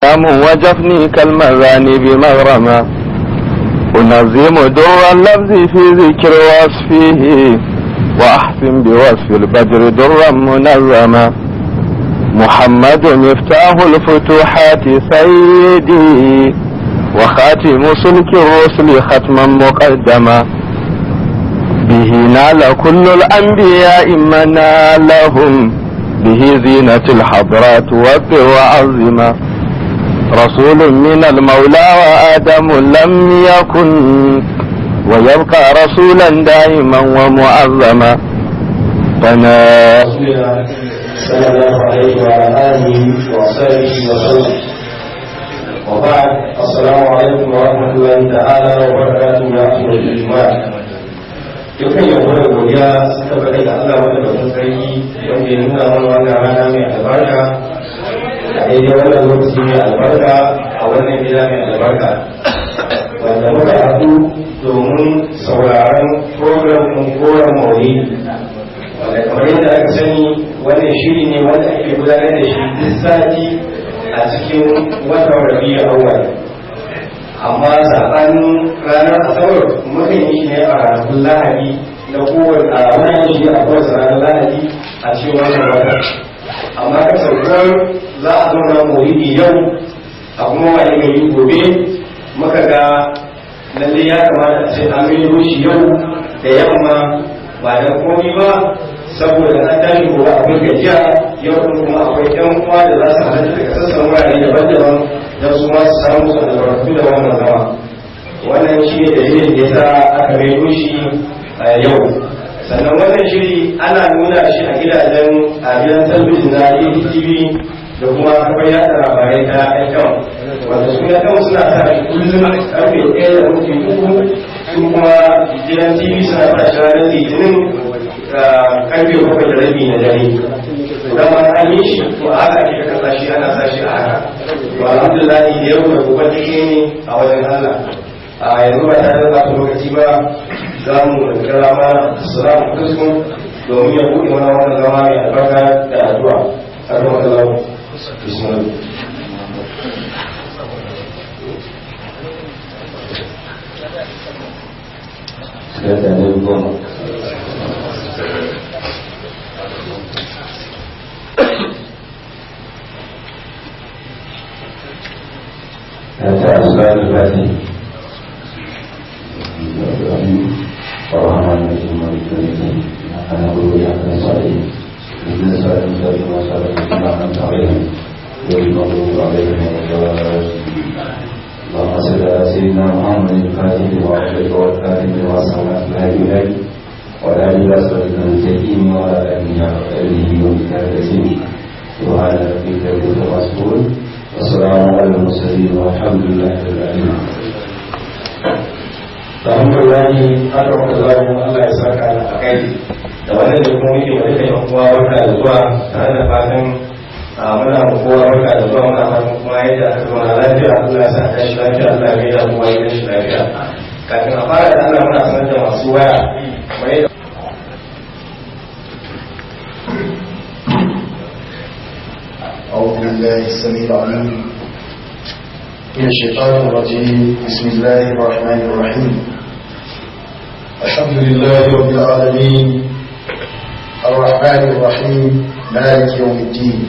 وجفني كالمذانب مغرما أنظم در اللفظ في ذكر وصفه وأحسن بوصف البدر درا منظما محمد مفتاح الفتوحات سيدي وخاتم سلك الرسل ختما مقدما به نال كل الأنبياء منالهم به زينة الحضرات وبر وعظما رسول من المولى وآدم لم يكن ويبقى رسولا دائما ومعظما. فنا صلى الله عليه وعلى آله وصحبه وسلم. وبعد، السلام عليكم ورحمة الله تعالى وبركاته يا أخوة الإيمان. Dukkan yabo da godiya su tabbata da Allah madaukakin sarki wanda ya nuna mana wannan rana mai albarka a daidai wannan lokaci mai albarka a wannan gida mai albarka, wanda muka haɗu domin sauraron program ɗin Goron Maulidi, wanda kamar yadda aka sani wannan shiri ne wanda ake gudanar da shi duk sati a cikin watan Rabi'u Awwal, amma saɓanin ranar Asabar mukan yi shi ne a ranakun Lahadi na kowace a wannan shi a kowace ranar Lahadi a cikin wannan wata. Amma kasancewar za a zauna maulidi yau a kuma waye gari gobe, muka ga lalle ya kamata a ce an maido shi yau da yamma, ba dan komai ba saboda an tashi gobe akwai gajiya, yau din kuma akwai yan uwa da za su halarta daga sassan wurare daban-daban don su ma su samu su albarkatu da wannan zama. Wannan shi ne dalilin da yasa aka maido shi yau. Sannan wannan shiri ana nuna shi a gidajen a gidan talabijin na ATV da kuma kafar yada labarai ta FM, wanda su FM suna sa shi kullum 1:03, su kuma gidan TV suna sa shi ranar Litinin 7:30 na dare. Dama an yi shi to haka ake kasa shi, ana sa shi a haka. To alhamdulillah, da yau da gobe take ne a wajen Allah. A yanzu ba tare da ɓata lokaci ba, za mu kira mana Salamu Kuskun domin ya buɗe mana wannan zama mai albarka da addu'a. Akramakallahu, bismillah. Goma. Ta الصلاة الفاتحة. الرحمن الرحيم، مالك يوم الدين، إياك نعبد وإياك نستعين، اهدنا الصراط المستقيم، صراط الذين أنعمت عليهم غير المغضوب عليهم ولا الضالين. اللهم صل على سيدنا محمد الفاتح لما أغلق والخاتم لما سبق الهادي الهادي وعلى آله وصحبه المستقيم وعلى آله وآله ومثال العظيم. سبحان ربك رب العزة عما يصفون والسلام على المرسلين والحمد لله رب العالمين. Alhamdulillah, akramakallahu, Allah ya saka da alkhairi. Da wannan da kuma muke wa duka yan uwa barka da zuwa, tare da fatan muna ma kowa barka da zuwa, muna fatan kuma yadda aka zauna lafiya Allah ya sa a tashi lafiya, Allah ya maida kowa ya tashi lafiya. Kafin a fara, da Allah muna sanar da masu waya kamar yadda أعوذ بالله السميع العليم من الشيطان الرجيم. بسم الله الرحمن الرحيم. الحمد لله رب العالمين، الرحمن الرحيم، مالك يوم الدين،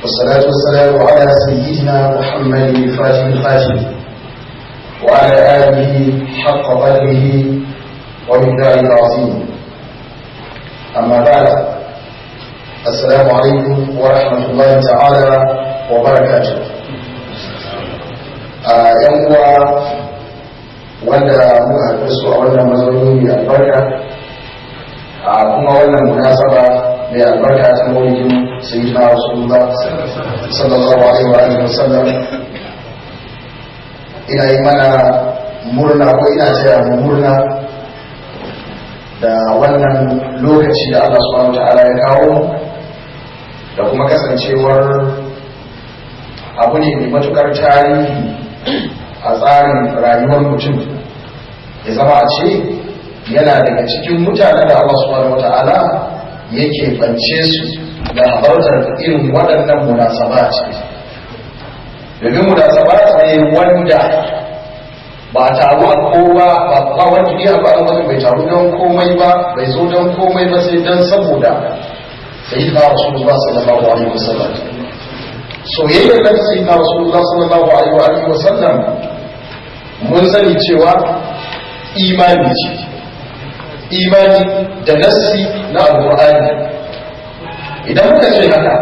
والصلاة والسلام على سيدنا محمد الفاتح الخاتم وعلى آله حق قدره ومقداره العظيم. أما بعد، السلام عليكم ورحمة الله تعالى وبركاته. ‘Yan uwa wanda muka haɗu su a wannan mazauni mai albarka, a kuma wannan munasaba mai albarka ta maulidin Sayyidina Rasulullah sallallahu alaihi wa alihi wasallam, ina yi mana murna ko ina taya mu murna da wannan lokaci da Allah subhanahu ta'ala ya kawo, da kuma kasancewar abu ne mai matukar tarihi a tsarin rayuwar mutum ya zama a ce yana daga cikin mutanen da Allah subhanahu wata'ala yake bance su da halartar irin waɗannan munasabat. Domin munasabat ne wanda ba a taru a kowa ba, wanda ne a ba bai taru don komai ba, bai zo don komai ba sai don saboda sayyidina Rasulullah sallallahu alaihi wasallam. Soyayyar da sayyidina Rasulullah sallallahu alaihi wasallam mun sani cewa imani ce, imani da nassi na alqur'ani. Idan muka ce haka,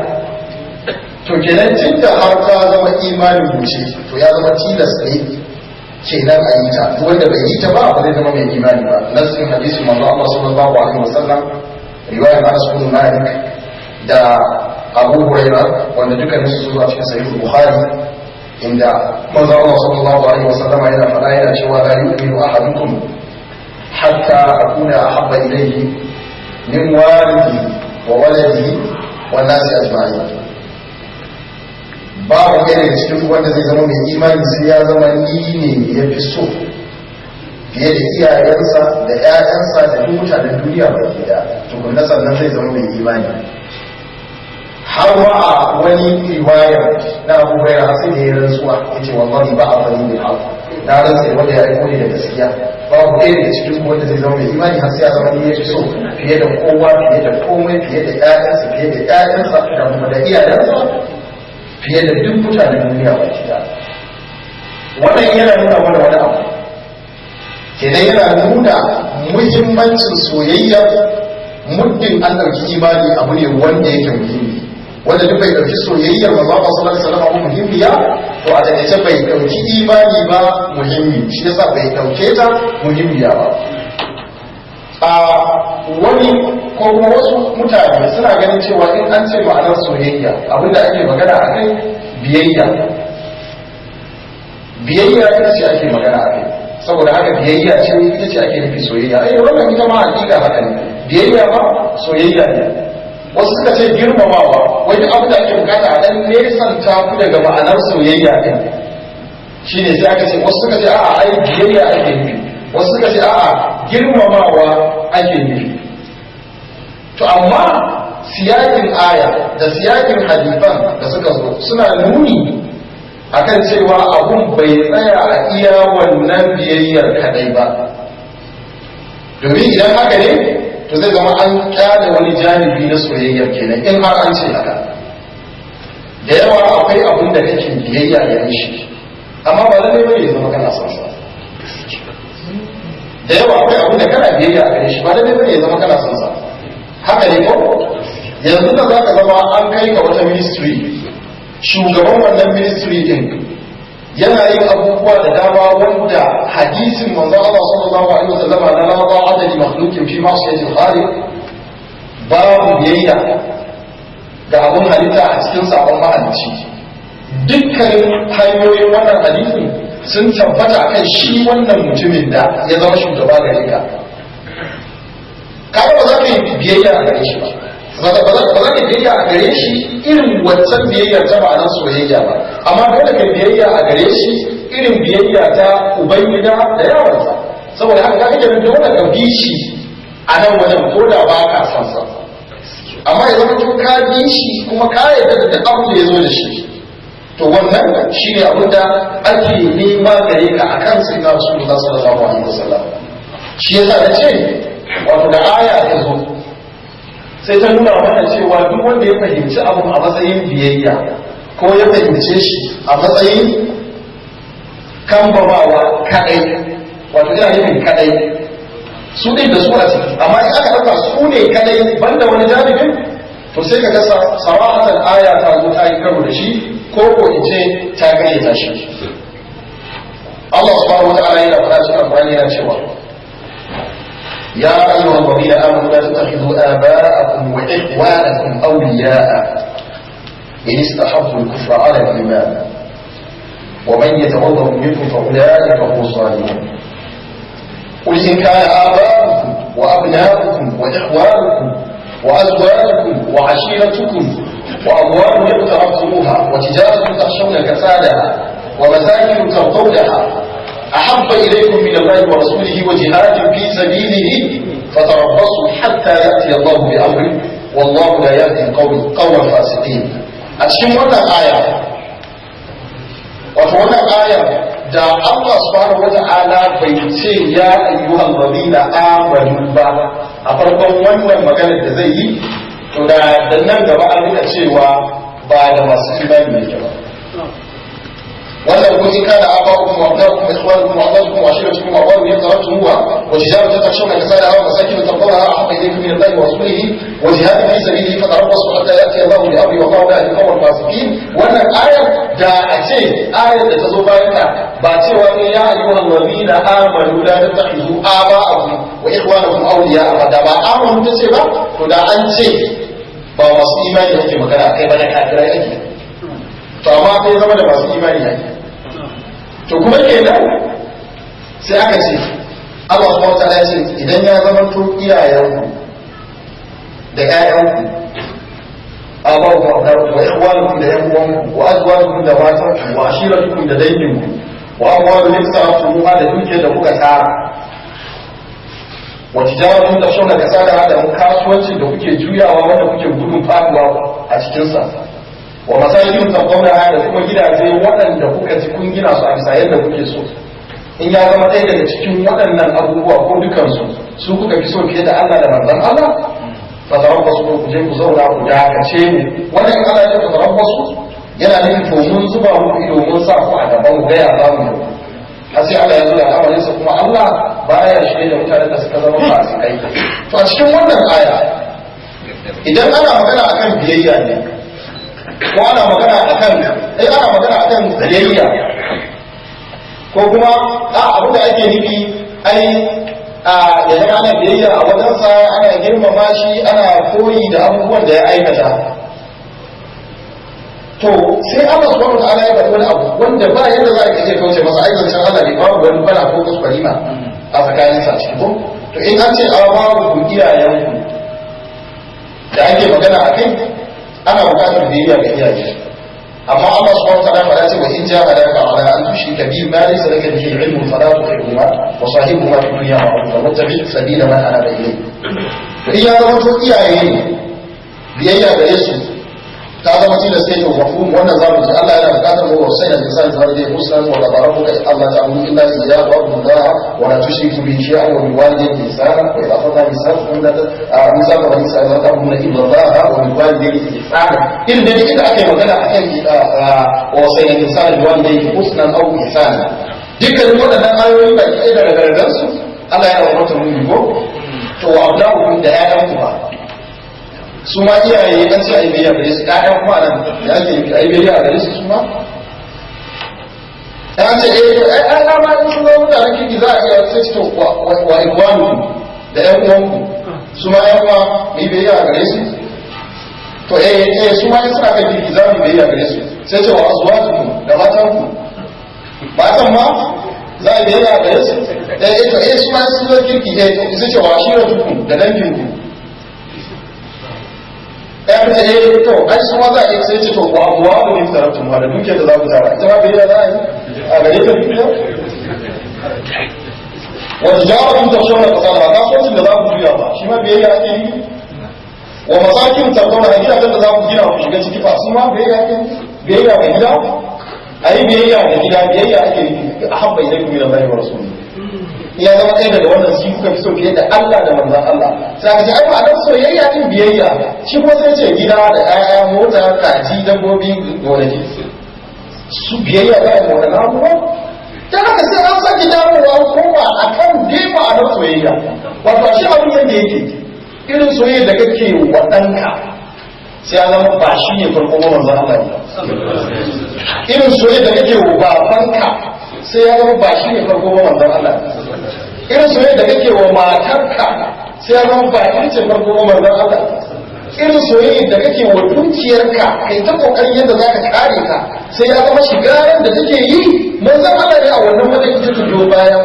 to kenan tunda har ta zama imanin mu ce, to ya zama tilas ne kenan a yi ta. Duk wanda bai yi ta ba, ba zai zama mai imani ba. Nassin hadisi manzo Allah sallallahu alaihi wasallam, riwayar Anas bin Malik da Abu Hurairah, wanda dukkanin su zuwa cikin Sahih Bukhari, inda manzo Allah sallallahu alaihi wasallam yana faɗa, yana cewa: "La yu'minu ahadukum hatta akuna ahabba ilayhi min walidihi wa waladihi wan nasi ajma'in." Babu ɗaya daga cikin wanda zai zama mai imani sai ya zama ni ne ya fi so fiye da iyayensa da 'ya'yansa da duk mutanen duniya baki ɗaya, tukunna sannan zai zama mai imani. Har ma a wani riwayar na Abu Hurairah sai da ya rantsuwa, yace: "Wallahi ba a fari bil haqq, na rantsa wanda ya aiko ni da gaskiya, babu ɗaya daga cikin wanda zai zama mai imani har sai ya zama ni ya fi so fiye da kowa, fiye da komai, fiye da 'ya'yansa, fiye da 'ya'yansa da kuma da iyayensa, fiye da duk mutanen duniya baki ɗaya." Wannan yana nuna mana wani abu kenan, yana nuna muhimmancin soyayya. Muddin an ɗauki imani abu ne wanda yake muhimmi, wanda duk bai ɗauki soyayyar manzo Allah sallallahu alaihi wasallam muhimmiya, to a takaice bai ɗauki imani ba muhimmi, shi yasa bai ɗauke ta muhimmiya ba. A wani ko kuma wasu mutane suna ganin cewa in an ce ma'anar soyayya, abinda ake magana a kai biyayya. Biyayya ita ce ake magana a kai, saboda haka biyayya ce ita ce ake nufi soyayya. Ai wannan ita ma hakika haka ne, biyayya ma soyayya ne. Wasu suka ce girmamawa. Wai duk abin da ake bukata a dan nesanta ku daga ma'anar soyayya din shine sai aka ce, wasu suka ce a'a, ai biyayya ake nufi, wasu suka ce a'a, girmamawa ake nufi. To amma siyakin aya da siyakin hadisan da suka zo suna nuni akan cewa abun bai tsaya a iya wannan biyayyar kadai ba, domin idan haka ne, to zai zama an kyale wani janibi na soyayyar kenan. In har an ce haka, da yawa akwai abun da kake biyayya gare shi, amma ba lallai bane ya zama kana son sa. Da yawa akwai abun da kana biyayya a gare shi, ba lallai bane ya zama kana son sa. Haka ne ko? Yanzu da zaka zama an kai ka wata ministry, shugaban wannan ministry din yana yin abubuwa da dama wanda hadisin manzo Allah sallallahu alaihi wasallam na "la ta'ata li makhluqin fi ma'siyati al-khaliq", babu biyayya ga abun halitta a cikin sabon mahalicci, dukkanin hanyoyin wannan hadisin sun tabbata akan shi wannan mutumin da ya zama shugaba gare ka. Kaga ba za ka yi biyayya a gare shi ba, ba za ka biyayya a gare shi irin wancan biyayyar ta ma'anar soyayya ba, amma dole ka biyayya a gare shi irin biyayya ta ubangida da yawansa. Saboda haka ka kake dole ka bi shi a nan wajen ko da ba ka san sa, amma ya zama to ka bi shi kuma ka yarda da duk abin da ya zo da shi. To wannan shine abin da ake nema gare ka akan sayyidina Rasulullah sallallahu alaihi wasallam. Shi yasa na ce, wato da aya ta zo sai ta nuna mana cewa duk wanda ya fahimci abu a matsayin biyayya ko ya fahimce shi a matsayin kambamawa kadai, wato ina nufin kadai su ɗin da su a ciki, amma in aka ɗauka su ne kadai banda wani janibin, to sai ka ga sarahatan aya ta zo ta yi karo da shi, ko ko in ce ta karyata shi. Allah subhanahu wa ta'ala yana faɗa cikin Alƙur'ani, yana cewa: يا أيها الذين آمنوا لا تتخذوا آباءكم وإخوانكم أولياء إن استحبوا الكفر على الإيمان ومن يتولهم منكم فأولئك هم الظالمون. قل إن كان آباؤكم وأبناؤكم وإخوانكم وأزواجكم وعشيرتكم وأموال اقترفتموها وتجارة تخشون كسادها ومساكن ترضونها أحب إليكم من الله ورسوله وجهاد في سبيله فتربصوا حتى يأتي الله بأمره والله لا يهدي القوم الفاسقين. أتشم wannan aya, Wato wannan ayar da Allah subhanahu wata'ala bai ce ya ayyuhal ladina amanu ba a farkon wannan maganar da zai yi, to da nan gaba an rika cewa ba da masu imani ne ba. Wannan kun in kana aba'ukum wa abna'ukum wa ikhwanukum wa azwajukum wa ashiratukum wa amwalun iqtaraftumuha wa tijaratun takhshawna kasadaha wa masakin tardawnaha ahabba ilaykum min Allahi wa rasulihi wa jihadin fi sabilihi fatarabbasu hatta ya'ti Allahu bi amrihi wa Allahu la yahdi al-qawma al-fasiqin. Wannan ayar da a ce ayar da ta zo bayan ta ba cewa ne ya ayyuhal ladina amanu la tattakhizu aba'akum wa ikhwanakum awliya ba, da ba amanu ta ce ba, to da an ce ba masu imani ake magana kai ba, da kafirai ake. To amma sai zama da masu imani ake. To kuma kenan sai aka ce Allah subhanahu wa ta'ala ya ce idan ya zama to iyayenku da ƴaƴanku, aba'ukum wa abna'ukum wa ikhwanukum da ƴan uwanku, wa azwajukum da matanku, wa ashiratukum da danginku, wa amwalun iqtaraftumuha da dukiyar da kuka tara, wa tijaratun takhshawna kasadaha da kasuwancin da kuke juyawa wanda kuke gudun faduwa a cikinsa, wa masakin tardawnaha da kuma gidaje waɗanda kuka ji kun gina su a bisa yadda kuke so. In ya zama ɗaya daga cikin waɗannan abubuwa ko dukansu su kuka fi so fiye da Allah da manzon Allah, fa tarabbasu, ku je ku zauna ku dakace mu. Wannan in Allah ya ce fa tarabbasu yana nufin to mun zuba muku ido, mun sa ku a gaban mu gaya za mu yi har sai Allah ya zo da al'amarinsa, kuma Allah baya shirye da mutanen da suka zama fasikai. To a cikin wannan aya idan ana magana akan biyayya ne ko ana magana akan ana magana akan biyayya ko kuma a abin da ake nufi ai ya zama ana biyayya a wajensa, ana girmama shi, ana koyi da abubuwan da ya aikata. To sai Allah subhanahu wataala ya faɗi wani abu wanda ba yadda za a iya kauce masa, ai zancen Allah ne, babu wani bana ko kuskurima a tsakanin sa ciki ko. To in an ce abawu iyayenku da ake magana a kai, ana buƙatar biyayya ga iyaye, amma Allah subhanahu wataala ya faɗa ce wa in jahadaka ala an tushrika bi ma laysa laka bihi ilmun fala tuti'huma wa sahibhuma fid dunya ma'rufa wattabi' sabila man anaba ilayk. To in ya zama to iyaye ne biyayya gare su ta zama tilas sai to mafhum wannan zamu ji Allah yana buƙatar mu wasai da insan zuwa da muslim wa qadara rabbuka alla ta'budu illa iyyahu wa abdullaha wa la tushriku bihi shay'an wa bil walidayni ihsana wa idha akhadna mithaqakum la mithaqa bani isra'ila la ta'buduna illa Allah wa bil walidayni ihsana. Irin da inda aka yi magana akan wa wasai da insan bil walidayni husnan aw ihsana, dukkan waɗannan ayoyi ba ki daga gargan su Allah yana umartar mu ko to wa abna'ukum da ƴaƴanku ba su ma iyaye an ce ai biyayya gare su, ƴaƴan kuma nan da ake yi ai biyayya gare su su ma an ce eh ai ai ma in sun zama mutanen kirki za a iya sai to wa ikwanu da ƴan uwanku su ma ƴan uwa mu yi biyayya gare su. To eh eh su ma in suna kan kirki za mu yi biyayya gare su. Sai ce wa azwajukum da matanku, matan ma za a yi biyayya gare su. Eh eh to eh su ma in sun zama kirki eh sai ce wa ashiratukum da danginku. Ya fi eh to ai su ma za a yi sai ce to wa amwalu ne tarattum da dukiyar da za ku tara ita ma biyayya za a yi a gare ta dukiya. Wa tijaratun takhshawna kasadaha kasuwancin da za ku juya ba shi ma biyayya ake yi. Wa masakin tardawna gidajen da za ku gina ku shiga ciki fa su ma biyayya ake yi. Biyayya ga gida ayi biyayya ga gida biyayya ake yi ahabba ilaykum min Allahi wa rasulihi. Ya zama ɗaya daga wannan shi kuka fi so fiye da Allah da manzon Allah. Sai aka ce ai ma'anar soyayya din biyayya, shi kuma sai ce gida da ƴaƴa, mota, kaji, dabbobi, gonaki, su biyayya ga waɗannan abubuwa. Dan haka sai an sake dawowa an koma akan dai ma'anar soyayya. Wato shi abin yadda yake irin soyayya da kake wa ɗanka sai ya zama ba shi ne farko ba manzon Allah ne. Irin soyayya da kake wa babanka sai ya zama ba shi ne farko ba manzon Allah. Irin soyayya da kake wa matarka sai ya zama ba ita ce farko ba manzon Allah. Irin soyayya da kake wa dukiyarka kai ta kokarin yadda zaka kare ta sai ya zama shigaran da take yi manzon Allah ne a wannan wajen ita ta biyo baya.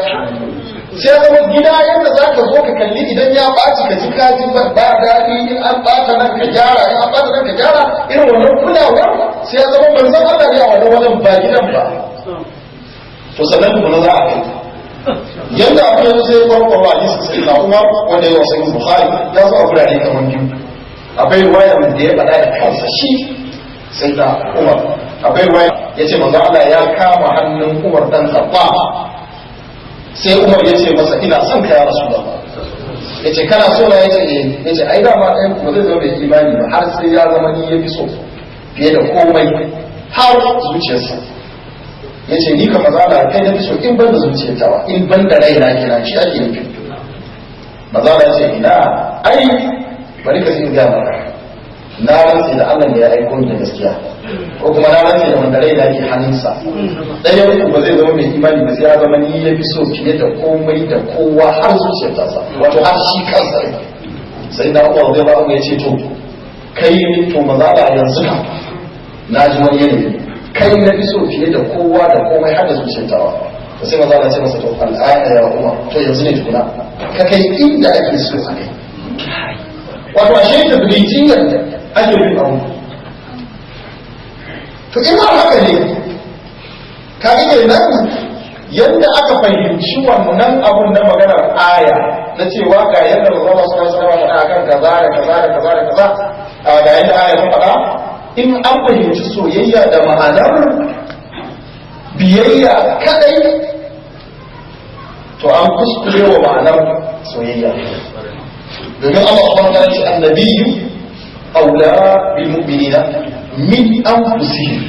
Sai ya zama gida yadda zaka zo ka kalli idan ya ɓaci ka ji ka ji ba daɗi, in an ɓata nan ka gyara, in an ɓata nan ka gyara, irin wannan kulawar sai ya zama manzon Allah ne a wannan wajen ba gidan ba. To sannan kuma za a kai yadda abu yanzu sai kwarkwaro a hadisi sai na Umar wanda ya wasu Bukhari ya zo a gurare kamar biyu. Akwai riwaya da ya faɗa da kansa shi sai na Umar Akwai ruwaya yace manzo Allah ya kama hannun Umar dan Khattab, sai Umar yace masa ina son ka ya Rasulullah. Yace kana so na? Yace eh. Yace ai dama ɗayan ba zai zama mai imani ba har sai ya zama ni yafi so fiye da komai har zuciyarsa. Yace ni kamar zala kai na fi so in ban da zuciyarta ba, in ban da raina kira shi ake nufi. Mazala yace ina ai bari ka sai ga maka, na rantsi da Allah da ya aiko ni da gaskiya, ko kuma na rantsi da wanda raina ke hannunsa, ɗayan ku ba zai zama mai imani ba sai ya zama ni ya fi so fiye da komai da kowa har zuciyar tasa, wato har shi kansa ne. Sai na Umar zai ba ya ce to kai to maza da yanzu ka na ji wani yanayi, kai na fi so fiye da kowa da komai har da zuciyar tawa. To sai maza ce masa to al'ada ya Umar, to yanzu ne tukuna ka kai inda ake so a kai. Wato ashe tadrijiyar ake bin abu. To in har haka ne, ka ga kenan yadda aka fahimci wannan abun na maganar aya na cewa ga yadda manzo Allah sallallahu alaihi wasallam faɗa akan kaza da kaza da kaza da kaza, ga yadda aya ta faɗa, in an fahimci soyayya da ma'anar biyayya kadai, to an kuskure wa ma'anar soyayya. Domin Allah subhanahu wa ta'ala ce annabiyyu aula bil mu'minina min anfusihim.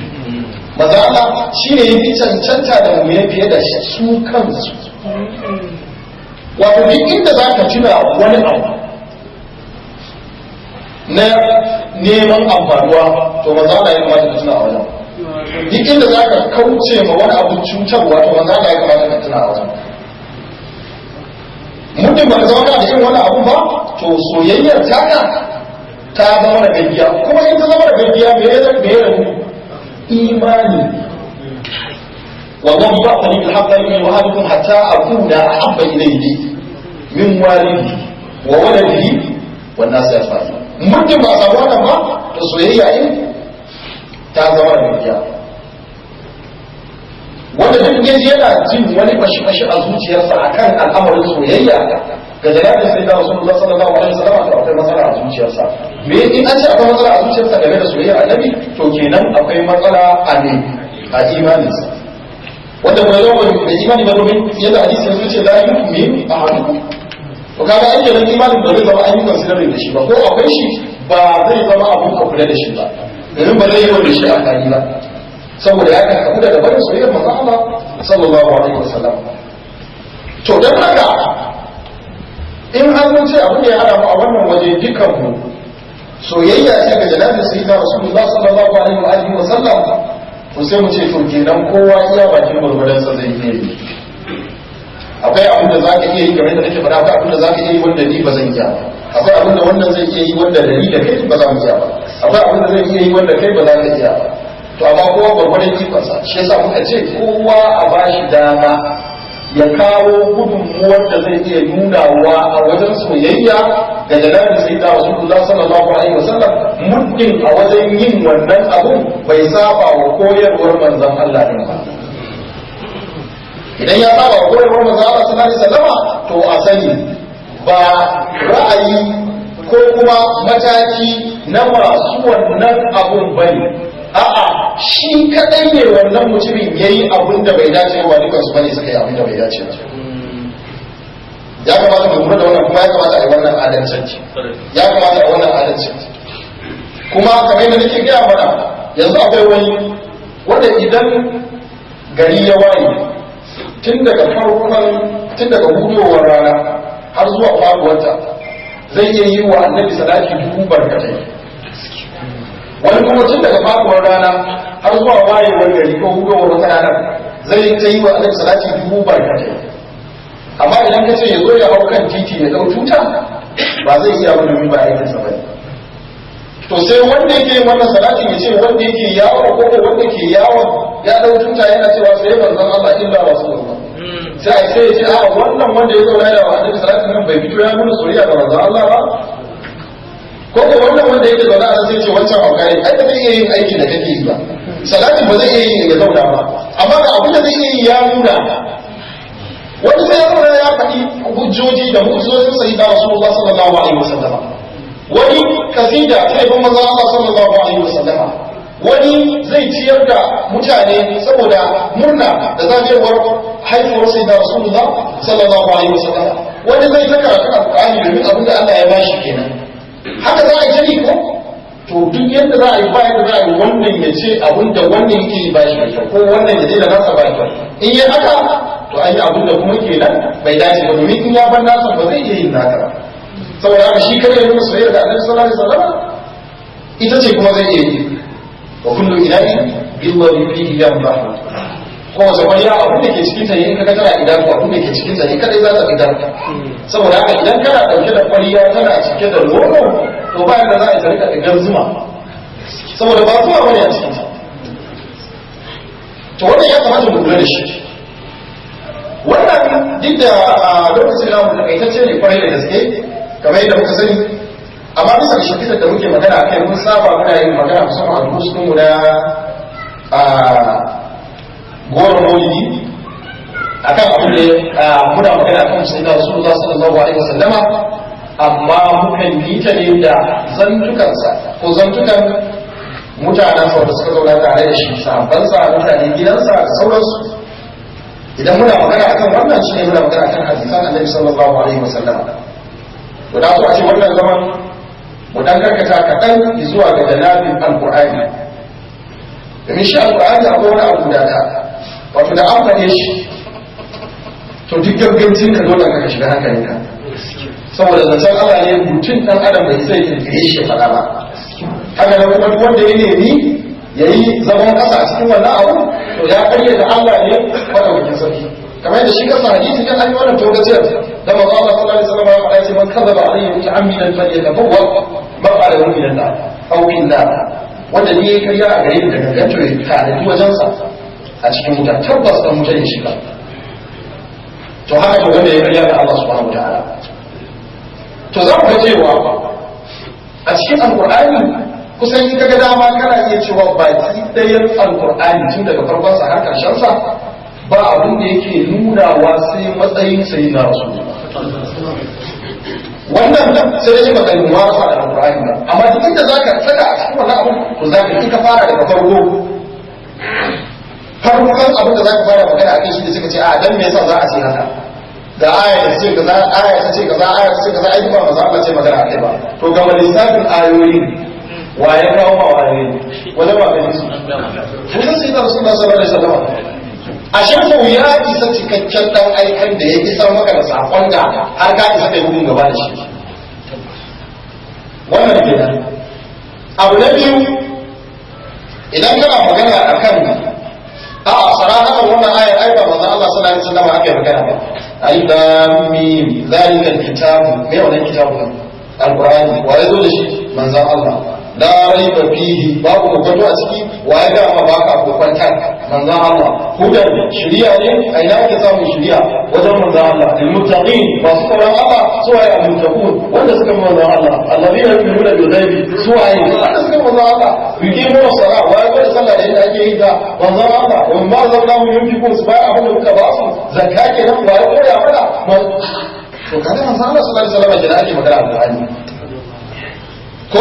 Maza Allah shine yafi cancanta da mu'mini fiye da su kansu. Wato duk inda zaka tuna wani abu na neman amfanuwa, to maza Allah ya kamata ka tuna a wajen. Duk inda zaka kauce ma wani abu cutarwa, to maza Allah ya kamata ka tuna a wajen. Muddin ba ka zama kana da irin wannan abu ba, to soyayyar taka ta zama da gaskiya. Kuma in ta zama da gaskiya, me ya zama, me ya rabu? Imani. Wallahi ba tani bil haqqi min ahadukum hatta akuna ahabba ilayhi min walidihi wa waladihi wan nas ajma'in. Muddin ba samu wannan ba, to soyayya in ta zama da gaskiya. Wanda duk yaji yana jin wani fashi-fashi a zuciyarsa akan al'amarin soyayya ga janabin sai da Rasulullah sallallahu alaihi wasallam, to akwai matsala a zuciyarsa. Me in an ce akwai matsala a zuciyarsa game da soyayyar annabi, to kenan akwai matsala a ne a imaninsa. Wanda kuma yau bai imani ba, domin yadda hadisi ya ce la yu'min ahadukum, to kaga an kenan imanin ba zai zama an yi considering da shi ba, ko akwai shi ba zai zama abun a kula da shi ba, domin ba zai yi wa da shi amfani ba, saboda ya karkabu daga barin soyayyar manzon Allah sallallahu alaihi wasallam. To dan haka in har mun ce abin da ya hada mu a wannan waje dukkan mu soyayya ce ga janabin sayyidina Rasulullah sallallahu alaihi wa alihi wasallam, to sai mu ce to kenan kowa iya bakin gurgurdan sa zai iya yi. Akwai abin da zaka iya yi game da nake faɗa, akwai abin da zaka iya yi wanda ni ba zan iya ba, akwai abin da wannan zai iya yi wanda da ni da kai ba za mu iya ba, akwai abin da zai iya yi wanda kai ba za ka iya ba. To amma kowa gwargwadon ikonsa. Shi yasa muka ce kowa a bashi dama ya kawo gudunmuwar da zai iya nunawa a wajen soyayya ga janabin sayyida Rasulullah sallallahu alaihi wasallam, muddin a wajen yin wannan abun bai saba wa koyarwar manzon Allah din ba. Idan ya saba wa koyarwar manzon Allah sallallahu alaihi wasallama, to a sani ba ra'ayi ko kuma mataki na masu wannan abun bane, a'a shi kadai ne wannan mutumin yayi abun da bai dace ba, dukan su bane suka yi abun da bai dace ba. Ya kamata mu lura da wannan, kuma ya kamata a yi wannan adalcin, ya kamata a yi wannan adalcin. Kuma kamar yadda nake gaya mana, yanzu akwai wani wanda idan gari ya waye, tun daga farkon tun daga hudowar rana har zuwa faduwarta, zai iya yi wa annabi salati dubu barkatai. Wani kuma tun daga faduwar rana har zuwa wayewar gari ko hudowar wata ranar, zai ta yi wa annabi salati dubu barkatai. Amma idan ka ce ya zo ya hau kan titi ya dau tuta, ba zai iya ba, domin ba aikinsa ba ne. To sai wanda yake yin wannan salatin ya ce wanda yake yawo ko ko wanda ke yawon ya dau tuta yana cewa sai manzon Allah illa rasulullah, sai ai sai ya ce a wannan wanda ya zauna yana wa annabi salatin nan bai fito ya nuna soyayya ga manzon Allah ba, ko ko wannan wanda yake zaune a nan sai ce wancan hauka ne, ai ba zai iya yin aikin da kake yi ba, salatin ba zai iya yin ya zauna ba, amma ga abin da zai iya yi ya nuna. Wani sai ya zauna ya faɗi hujjoji da mu'jizozin sayyida Rasulullah sallallahu alaihi wasallama, wani kasida ta yabon manzon Allah sallallahu alaihi wasallama, Wani zai ciyar da mutane saboda murna da zagayowar haifuwar sayyidina Rasulullah sallallahu alaihi wasallam. Wani zai ta karatu alqur'ani domin abin da Allah ya bashi kenan. Haka za a yi jini ko? To duk yadda za a yi, ba yadda za a yi wannan ya ce abin da wannan yake yi ba shi da kyau, ko wannan ya daina nasa ba kyau. In yi haka to an yi abin da kuma kenan bai dace ba, domin in ya bar nasa ba zai iya yin naka ba. Saboda haka shi kare nuna soyayya da Annabi sallallahu alaihi wasallam ita ce kuma zai iya yi. Wa kullu ilahin billahi fihi yamdahu. Ko wace kwariya abin da ke cikin ta ne in kaga tana idan ko abin da ke cikin ta ne kadai za ta fitar. Saboda haka idan kana dauke da kwariya tana cike da nono, to ba yadda za a yi ta rika digar zuma, saboda ba zuma bane a cikin ta. To wannan ya kamata mu kula da shi. Wannan duk da lokacin da mu takaitacce ne kwarai da gaske kamar yadda muka sani, amma bisa ga shimfiɗar da muke magana a kai, mun saba muna yin magana musamman a durusunmu na goron maulidi akan abin da muna magana akan sayyidina Rasulullah sallallahu alaihi wasallama, amma mukan yi ta ne da zantukansa ko zantukan mutanensa wanda suka zauna tare da shi, sahabbansa, mutanen gidansa da sauransu. Idan muna magana akan wannan shine muna magana akan hadisan Annabi sallallahu alaihi wasallama. To da so a ce wannan zaman mu dan karkata kaɗan zuwa ga dalilin alqur'ani, domin shi alqur'ani akwai wani abu da ta wato da an faɗe shi to duk gangancin ka dole ka shiga hankalinka, saboda zancen Allah ne, mutum dan adam bai sai kirkire shi faɗa ba. Haka nan kuma duk wanda ya nemi yayi zaman kasa a cikin wannan abu to ya karya da Allah ne madaukakin sarki. Kamar yadda shi kasa hadisi kan an yi wannan togaciyar da manzo Allah sallallahu alaihi wasallam ya faɗa, ce man kadhaba alayhi muta'ammidan falyatabawwa maq'adahu min an-nar aw min nar. Wanda ne ya karya a gare ni da gangan to ya tanadi wajensa a cikin wuta, tabbas dan wuta ne shi ba. To haka to wanda ya karya da Allah subhanahu wataala. To za mu ga cewa a cikin alqur'ani kusan in kaga dama kana iya cewa baki ɗayan alqur'ani tun daga farkon sa har karshen sa ba abin da yake nunawa sai matsayin sayyidina Rasulullah. Wannan sai dai baka yi muwarafa da alqur'ani ba, amma duk inda zaka saka a cikin wannan abin to zaka in ka fara daga farko farkon abin da zaka fara magana akai shi ne suka ce a dan me yasa za a ce haka, da aya ta ce kaza, aya ta ce kaza, aya ta ce kaza, ai ba manzo Allah ce magana akai ba. To ga lissafin ayoyi waye kawo ma waye wajen ba gani su kusan sai da Rasulullah sallallahu alaihi wasallam. Ashe ko ya isa cikakken dan aikan da ya isar maka da sakon da har ka isa kai bugun gaba da shi. Wannan kenan. Abu na biyu, idan kana magana akan a sarahatan wannan ayar ai ba manzo Allah sallallahu alaihi wasallam aka yi magana ba. Alif lam mim zalika alkitab, me wannan kitabu ne? Alqur'ani. Wa yazo da shi? Manzo Allah. La raiba fihi, babu kokonto a ciki. Wa ya ga ma baka kokonta? Manzo Allah. Hudan, shiriya ne. A ina ake samun shiriya? Wajen manzo Allah. Lil muttaqin, masu tsoron Allah. Su waye al muttaqun? Wanda suka bi manzo Allah. Alladhina yu'minuna bil ghaibi, su waye? Wanda suka bi manzo Allah. Yuqimuna salat, wa ya sallah da yadda ake yi da manzo Allah. Wa mimma razaqnahum yunfiqun, su bayar abin da muka ba su zakka kenan. Wa ya koya mana? To kaga manzo Allah sallallahu alaihi wasallam kenan ake magana alqur'ani ko.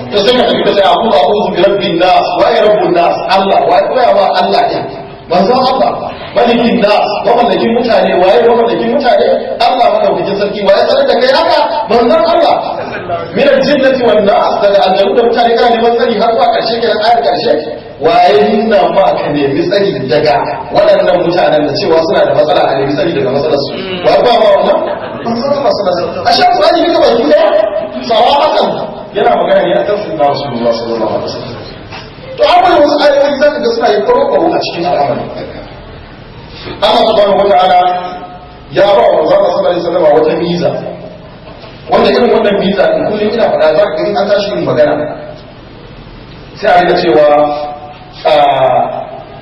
To sai ka tafi ka ce aqulu a'udhu bi rabbin nas, wa ya rabbun nas? Allah. Wa ya koya ma Allah din? Manzo Allah. Malikin nas, mamallakin mutane. Waye mamallakin mutane? Allah madaukakin sarki. Waye sanar da kai haka? Manzon Allah. Min aljinnati wan nas, daga aljanu da mutane kana neman tsari har zuwa karshe kenan ayar karshe. Waye nuna ma ka nemi tsari daga waɗannan mutanen da cewa suna da matsala, a nemi tsari daga matsalar su? Waye ba ma wannan? Manzon Allah sallallahu alaihi wasallam. Ashe Qur'ani duka baki daya sarahatan yana magana ne akan sunna Rasulullah sallallahu alaihi wasallam. To amma wasu ayoyi zaka ga suna yi kwaro a cikin al'amari. Allah subhanahu wata'ala ya ba wa manzo Allah sallallahu alaihi wasallam wata miza, wanda irin wannan miza din kullum ina faɗa, zaka ga in an tashi yin magana sai a riga cewa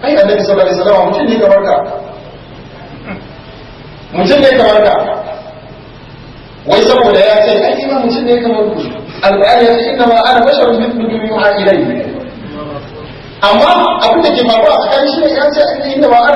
ai Annabi sallallahu alaihi wasallam mutum ne kamar ka, mutum ne kamar ka. Wai saboda ya ce ai ma mutum ne kamar ku, alqur'ani ya ce inna ma ana basharun mithlukum yuha ilayya. Amma abin da ke faruwa tsakanin shi ne ya ce inna ma ana